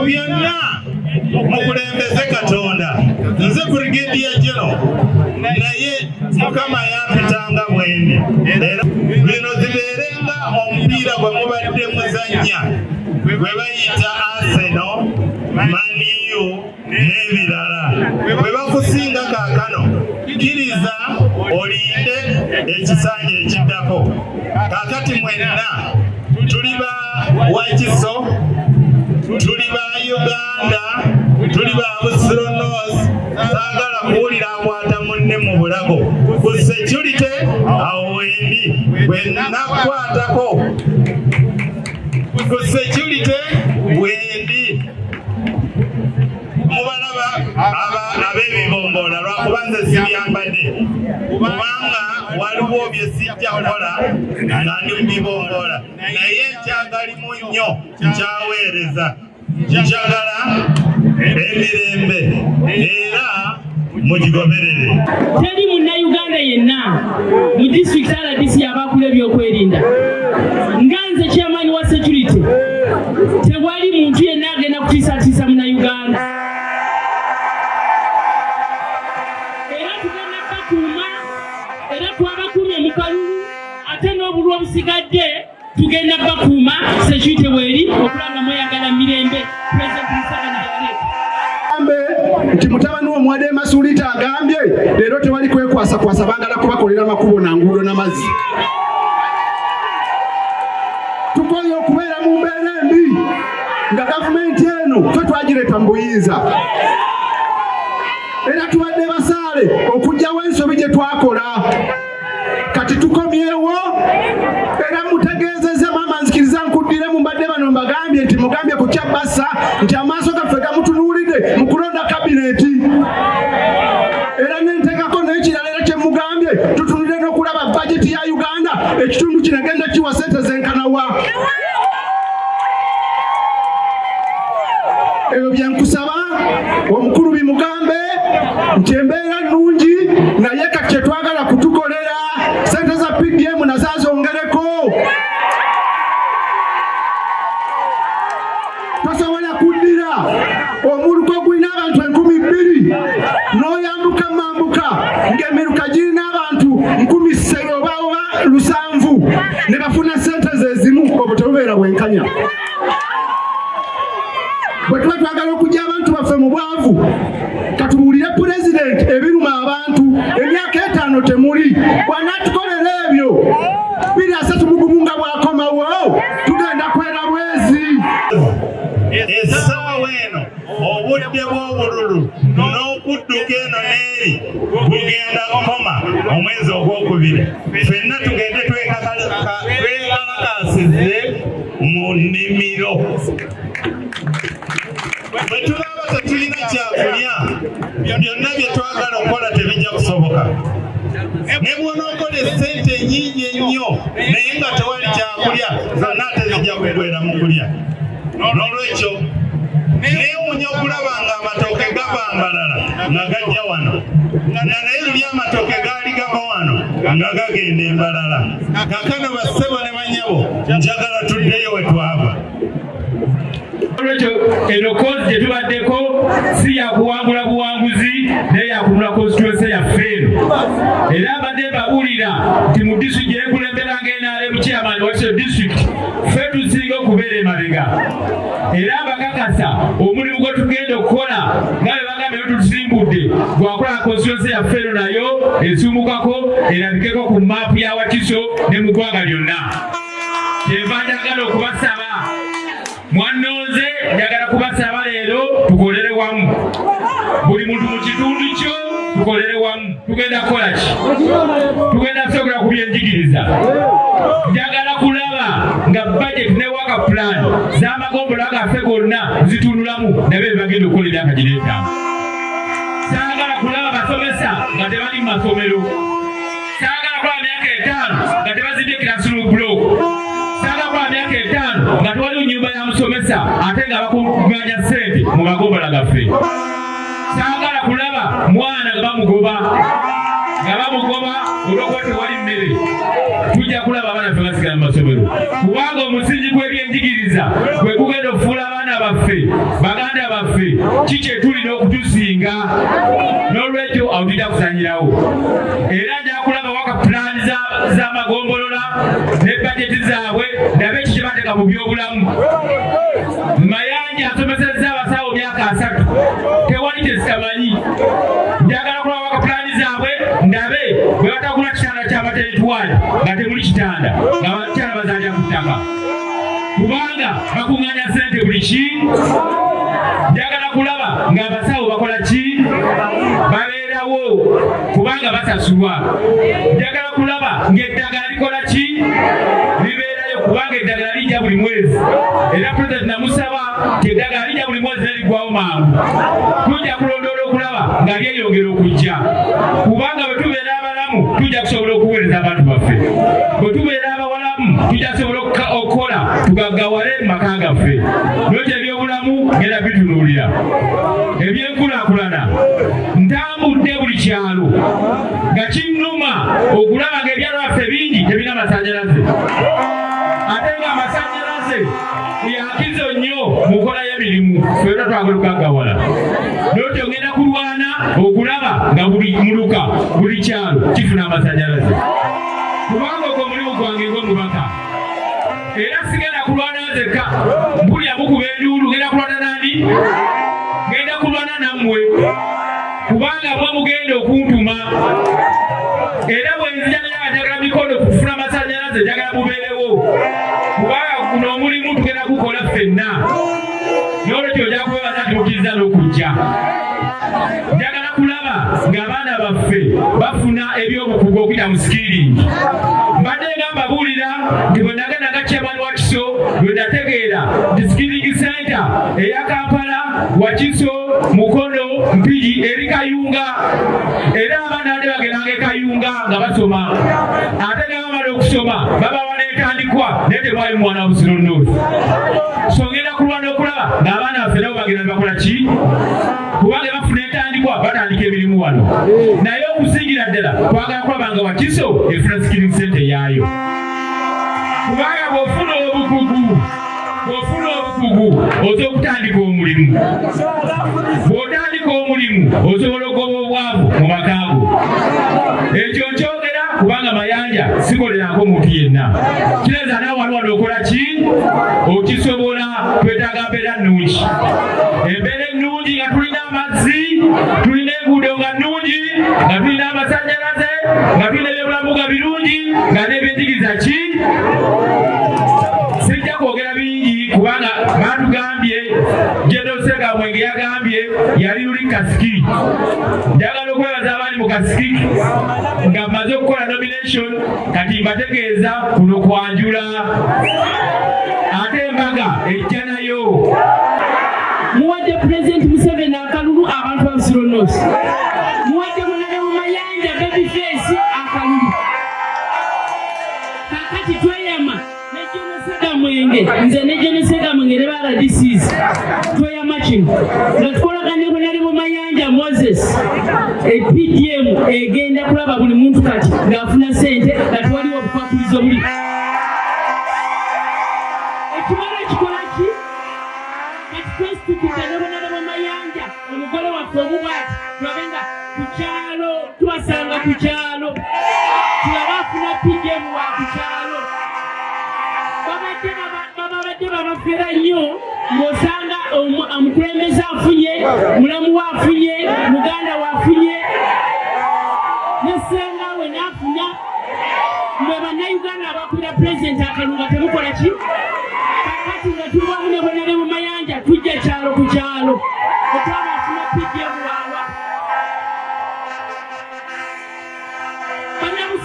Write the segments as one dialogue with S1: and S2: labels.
S1: Byonna mukulembeze Katonda. Nze Brigadier General, naye Mukama yampitanga bwendi. Era bino zibeerenga omupiira gwe mubadde muzannya gwe bayita Arsenal, Man U n'ebirala. Bwe bakusinga kaakano, kkiriza olinde ekisanja ekiddako. Kaakati mwenna tuli ba Wakiso, tuli ba Uganda, tuli ba Busiro North. Saagala kuwulira akwata munne mu bulago. Ku security awo wendi bwe nakwatako ku security wendi mubalaba ab'ebibombola lwakuba nze sibyambadde, kubanga waliwo bye sijja kukola nga ndi mu bibombola, naye nkyagalimu nnyo, nkyaweereza, njagala emirembe era mugigoberere.
S2: Teri Munnayuganda yenna mu disitulikiti RDC yabakula ebyokwerinda nga nze chairman wa security. Tewali muntu yenna agenda kutiisatiisa Munnayuganda, era tugenda bakuuma, era twabakuumye mu kalulu, ate n'obulwa obusigadde tugenda bakuuma. Security weeri okulaba nga mweyagala mirembe President Museveni yaleeta.
S3: Gambe nti mutabani w'omuwadde Masulita agambye leero tewali kwekwasakwasa, baagala kubakolera makubo na nguudo n'amazzi. Tukoye okubeera mu mbeera embi nga gavumenti eno ffe twagireeta mu buyinza, era tubadde basaale okuggyawo ensobi gye twakola. Kati tukomyewo era mutegeezezza maama, nzikiriza nkuddiremu. Mbadde bano mbagambye nti mugambye ku kyabbasa nti amaaso gaffe gamutunuulidde mu kulonda kabineeti, era nenteekako n'ekirala era kye mugambye tutunulire n'okulaba bajeti ya Uganda, ekitundu kino egenda kiwa sente zenkanawa. Ebyo bye nkusaba omukulu bimugambe nti embeera nnungi, naye kati kye twagala kutukolera sente za PDM nazo azongereko. Tosobola kuddira omuluka ogulina abantu 2000 n'oyambuka mambuka ng'emiruka girina abantu nkumi ssatu oba 700 ne bafuna sente ze zimu. Obwo tebubeera bwenkanya. Bwe tuba twagala okujja abantu baffe mu bwavu, katubuulire pulezidenti ebiruma abantu. Emyaka 5 temuli bw'anaatukolera ebyo 2031 nga bw'akomawo tugenda kwera bwezi.
S1: Essaawa eno obudde bw'obululu n'okudduka eno n'eri bugenda kukoma omwezi ogwokubiri. Ffenna tugende twekalakaasize mu nnimiro. Bwe tunaaba tetulina kyakulya, byonna bye twagala okukola tebijja kusoboka. Ne bw'onookola essente ennyingi ennyo naye nga tewali kyakulya, zonna ate zijja kuggwera mu kulya. N'olwekyo neewuunya okulaba nga amatooke gava Mbarara nga gajja wano, nga naye luli amatooke gaali gava wano nga gagenda e Mbarara. Kaakano bassebo ne bannyabo, njagala tuddeyo we twava.
S4: Olwekyo eno koozi gye tubaddeko si ya kuwangula buwanguzi, naye yakunula constituency yaffe eno. Era mbadde mbabuulira nti mu disitulikiti gye nkulembera nga NRM chairman wa Wakiso district, ffe tusinga okubeera emabega, era mbakakasa omulimu gwe tugenda okukola nga bwe bagambye tutusimbudde gwakola constituency yaffe eno nayo esuumukako erabikeko ku maapu ya Wakiso ne mu ggwanga lyonna. Kyenva njagala okubasaba, mwannonze, njagala kubasaba leero tukolere wamu, buli muntu mu kitundu kyo tukolere wamu. Tugenda kukola ki? Tugenda kusobola ku byenjigiriza. Njagala kulaba nga budget ne work plan z'amagombolola gaffe gonna zitunulamu nabe bagenda okukola emyaka gino 5. Saagala kulaba basomesa nga tebali mu masomero. Saagala kulaba myaka 5 nga tebazimbye classroom block. Saagala kulaba myaka 5 nga tewaliwo nnyumba ya musomesa ate nga bakunganya ssente mu magombolola gaffe. Saagala kulaba mwana nga bamugoba. nga bamugoba olw'okuba tewali mmere. Tujja kulaba abaana baffe basigala mu masomero, kubanga omusingi gw'ebyenjigiriza gwe gugenda okufuula abaana baffe baganda baffe ki kye tulina okutusinga. N'olwekyo awo tujja kuzanyirawo, era nja kulaba waka pulaani z'amagombolola ne bajeti zaabwe, ndabe ki kye bateeka mu byobulamu. Mayanja asomesezza abasawo myaka 30, tewali kye zitamanyi. Njagala kulaba waka pulaani zaabwe, ndabe bwe batagula kitanda ky'abateritwali nga temuli kitanda, nga bakyala bazaalira ku ttaka, kubanga bakuŋŋaanya ssente buli ki. Njagala kulaba ng'abasawo bakola ki, babeerawo kubanga basasulwa. Njagala kulaba ng'eddagala likola ki, libeerayo, kubanga eddagala lijja buli mwezi. Era pulezidenti namusaba nti eddagala lijja buli mwezi nerigwawo mangu. Tujja kulondoola okulaba nga lyeyongera okujja, kubanga bwe tubeera abalamu tujja kusobola okuweereza abantu baffe, bwe tubeera abawalamu tujja kusobola okukola tugaggawale mu maka gaffe. Nokyo ebyobulamu ngenda bitunuulira. Ebyenkulaakulana, ntambudde buli kyalo nga kinnuma okulaba ng'ebyalo byaffe bingi tebirina masannyalaze, ate nga amasannyalaze yakizo nnyo mu nkola y'emirimu. Ffenna twagala okugaggawala, nokyo ngenda kulwana okulaba nga buli muluka, buli kyalo kifuna amasannyalaze, kubanga ogwo omulimu gwange ng'omubaka. Era sigenda kulwana nzekka, mpulira mukuba enduulu, ngenda kulwana nani? Ngenda kulwana nammwe, kubanga mwe mugenda okuntuma. Era bwe nzija njagala mikono kufuna amasannyalaze, njagala mubeerewo, kubanga guno omulimu tugenda kukola ffenna. N'olwekyo ojja kubebaza nti mukkiriza n'okujja. Njagala kulaba ng'abaana baffe bafuna ebyobukugu okuyita mu skilling. Mbadde nga mbabuulira nti bwe nagenda nga chairman wa Kiso, lwe nategeera nti skilling center eya Kampala, Wakiso, Mukono, Mpigi eri Kayunga, era abaana badde bagendanga e Kayunga nga basoma, ate nga bamala okusoma babawa n'entandikwa, naye temwali mwana wa Busiro North. So ngenda kulwana okulaba ng'abaana baffe nabo bagenda ne bakola ki, kubanga bafuna entandikwa batandika emirimu wano. Naye okusingira ddala twagala kulaba nga Wakiso efuna skilling center yaayo, kubanga bw'ofuna obukugu osobola okutandika omulimu, bw'otandika omulimu osobola okugoba obwavu mu maka go. Ekyo nkyogera kubanga Mayanja sikolerako muntu yenna. Kireza nawe wano wano okola ki, okisobola. Twetaaga mbeera nnungi, embeera ennungi nga tulina amazzi, tulina enguudo nga nnungi, nga tulina amasannyalaze, nga tulina ebyobulamu nga birungi, nga n'ebyenjigiriza ki. Sijja kwogera bingi kubanga batugambye, General Ssegamwenge yagambye yali luli kasiki. Njagala okwebaza abali mu kasiki nga mmaze okukola nomination, kati mbategeeza kuno kwanjula, ate embaga ejja nayo.
S2: Muwadde Pulezidenti Museveni akalulu, abantu ba Busiro North. Muwadde Honorable Mayanja Babyface akalulu. Kakati tweyama ne General Ssegamwenge, nze ne General Ssegamwenge ne ba RDCs tweyama kino nga tukolagana ne Honorable Mayanja Moses. PDM egenda kulaba buli muntu kati ng'afuna ssente nga tewaliwo obukwakulizo buli. Ekimala ekikola ki? Kati twesitukidde ne Honorable Mayanja, omugole waffe omu bw'ati, tulabe nga ku kyalo tubasanga ku kyalo, tulabe afuna PDM wa ku kyalo. Babadde babafera nnyo, ng'osanga omukulembeze afunye, mulamu we afunye, muganda we afunye, ne ssenga we n'afuna. Mwe Bannayuganda abakubira pulezidenti akalulu nga temukola ki? Kakati nga tuli wamu ne Honorable Mayanja tujja kyalo ku kyalo okulaba afuna PDM waawa.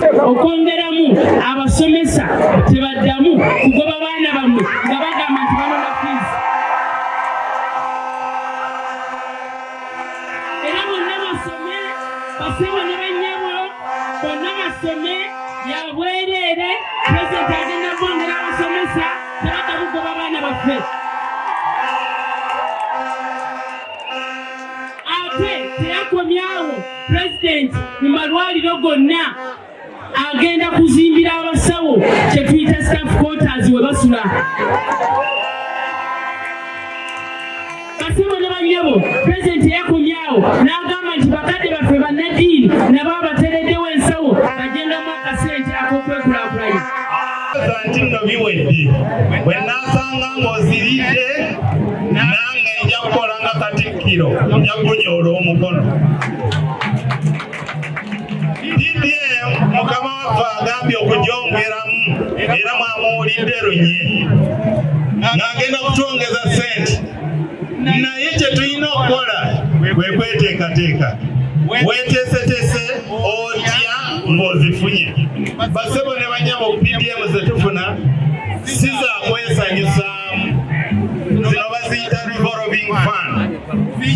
S2: Okwongeramu abasomesa tebaddamu kugoba baana bammwe nga bagamba nti banona fiizi. Era bonna basome, basebo ne bannyabo bonna basome ya bwereere. Pulezidenti agenda bongera abasomesa, tebaddamu kugoba baana baffe. Ate teyakomyawo, Pulezidenti mu malwaliro gonna agenda kuzimbira abasawo kye tuyita staff quarters we basula. Basebo ne bannyabo, Pulezidenti yakomyawo n'agamba nti bakadde baffe bannaddiini nabo abateereddewo ensawo bajengamu akasente ak'okwekulaakulanya.
S1: Nti nno biwedde, bwe naasanga ng'oziridde nange nja kukola nga Katikkiro, nja kunyoola omukono. PDM mukama waffe agambye okugyongeramu era mwamuwulidde lunye ng'agenda kutwongeza ssente, naye kye tulina okukola kwe kweteekateeka. Weeteeseteese otya ng'ozifunye? Basebo ne banyabo, PDM ze tufuna si za kwesanyusaamu, zino baziyita revolving fund,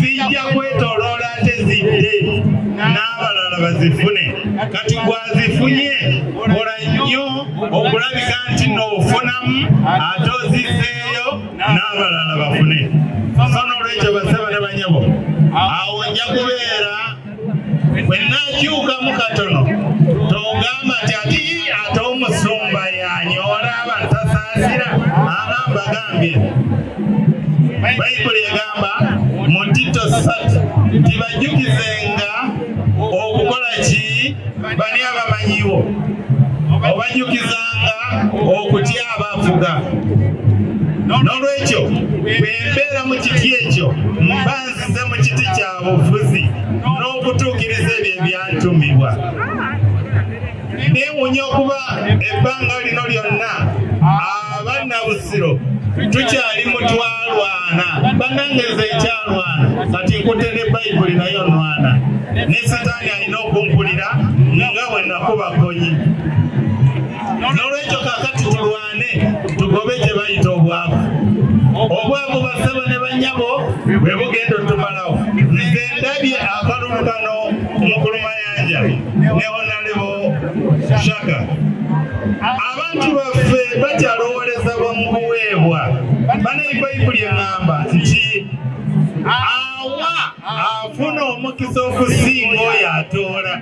S1: zijja kwetoloola ate zidde n'abalala bazifune. Kati gwazifunye kola nnyo okulabika nti n'ofunamu ate ozizeeyo n'abalala bafune. So n'olwekyo basebo ne banyabo, awo nja kubeera bwe naakyukamu katono, togamba nti ati ate omusumba yanyoola abantu tasaasira. Agamba gambye Bayibuli egamba mu Tito 3 tibajjukizenga okukola ki bani abamanyiwo, obajjukizanga okutya abafuga. N'olwekyo bwe mbeera mu kiti ekyo mba nzize mu kiti kya bufuzi n'okutuukiriza ebyo ebyantumibwa. Neewuunya okuba ebbanga lino lyonna abannabusiro tukyali mutwalwana. Bannange nze nkyalwana, kati nkutte ne Bayibuli nayo nwana, ne Sitaani alina okumpulira nga bwe nakuba gonyi. N'olwekyo kaakati tulwane tugobe kye bayita obwavu. Obwavu basebo ne bannyabo bwe bugenda otumalawo. Nze ndabye akalulu kano Mukulu Mayanja ne Honorable Shaka, abantu baffe bakyalowooleza mu buweebwa. Banayi, Bayibuli eŋŋamba nti awa afuna omukisa okusinga oyo atoola.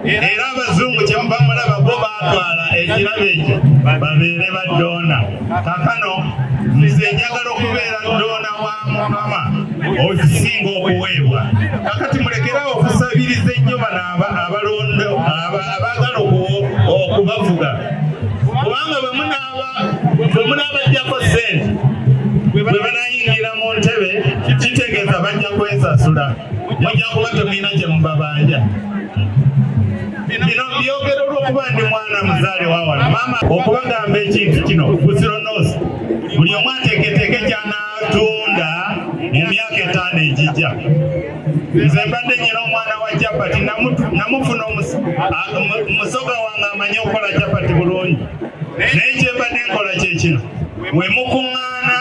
S1: Era abazungu kyemuva mulaba bo baatwala ekirabo ekyo babeere ba donor. Kakano nze njagala okubeera donor wa Mukama okusinga okuweebwa. Kakati mulekerawo okusabiriza ennyo bano abalondo abaagala okubavuga, kubanga bwe munaabaggyako ssente bwe banayingira mu ntebe, kitegeeza bajja kwesasula, mujja kuba temulina kye mubabanja. Bino byogera olw'okuba ndi mwana muzaale wa wano. Maama, okubagamba ekintu kino, Busiro North buli omu ateeketeeke ky'anaatunda mu myaka 5 egijja. Nze mbadde nyina omwana wa capati, namufuna musoga wange amanyi okukola capati bulungi, naye kyembadde nkola kyekino: we mukuŋŋaana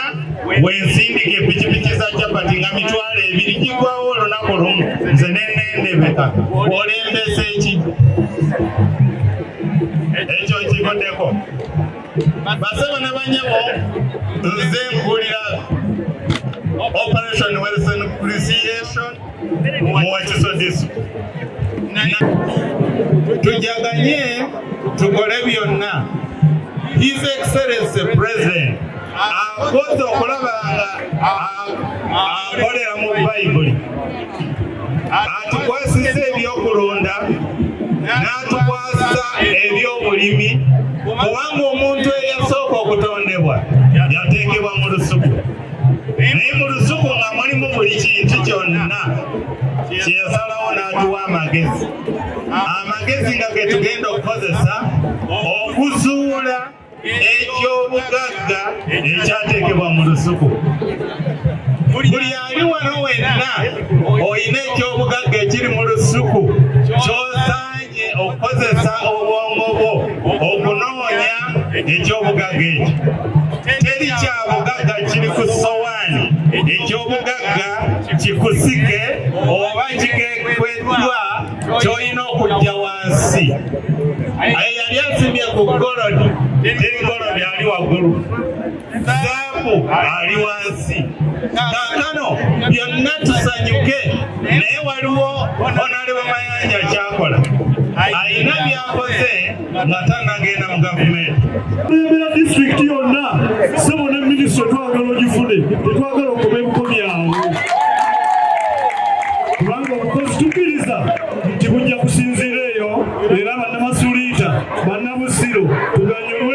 S1: wensindika epikipiki za capati nga 20,000 gigwawo olunaku lumu, nze nenendebeka. Olembesa eki ekyo nkivuddeko. Basebo ne banyabo, nze nkulira Operation Wealth Appreciation mu Wakiso District. Tujaganye tukole byonna. His Excellency President akoze okulaba nga akolera mu Bayibuli, atukwasisa ebyokulunda n'atukwasa ebyobulimi, kubanga omuntu eyasooka okutondebwa yateekebwa mu lusuku, naye mu lusuku nga mulimu buli kintu kyonna. Kyeyasalawo n'atuwa amagezi, amagezi nga ge tugenda okukozesa okuzuula ekyobugagga ekyateekebwa mu lusuku. Buli ali wano wenna olina ekyobugagga ekiri mu lusuku ky'osaanye okukozesa obwongo bwo okunoonya ekyobugagga ekyo. Teri kyabugagga kiri ku sowaani, ekyobugagga kikusike oba kikekweddwa ky'olina okujja wansi. Aye yali asimye ku gold, teri gold ali waggulu, zaabu ali wansi. Kaakano byonna tusanyuke, naye waliwo Honorable Mayanja. nga tannagenda mu gavumenti.
S5: Kulembera disitulikiti yonna, ssebo, ne minisitule twagala ogifune, tetwagala okoma ebukomi awo, kubanga obukozi tukkiriza nti bujja kusinziira eyo, era Bannamasuliita, Bannabusiro tuganyulwe.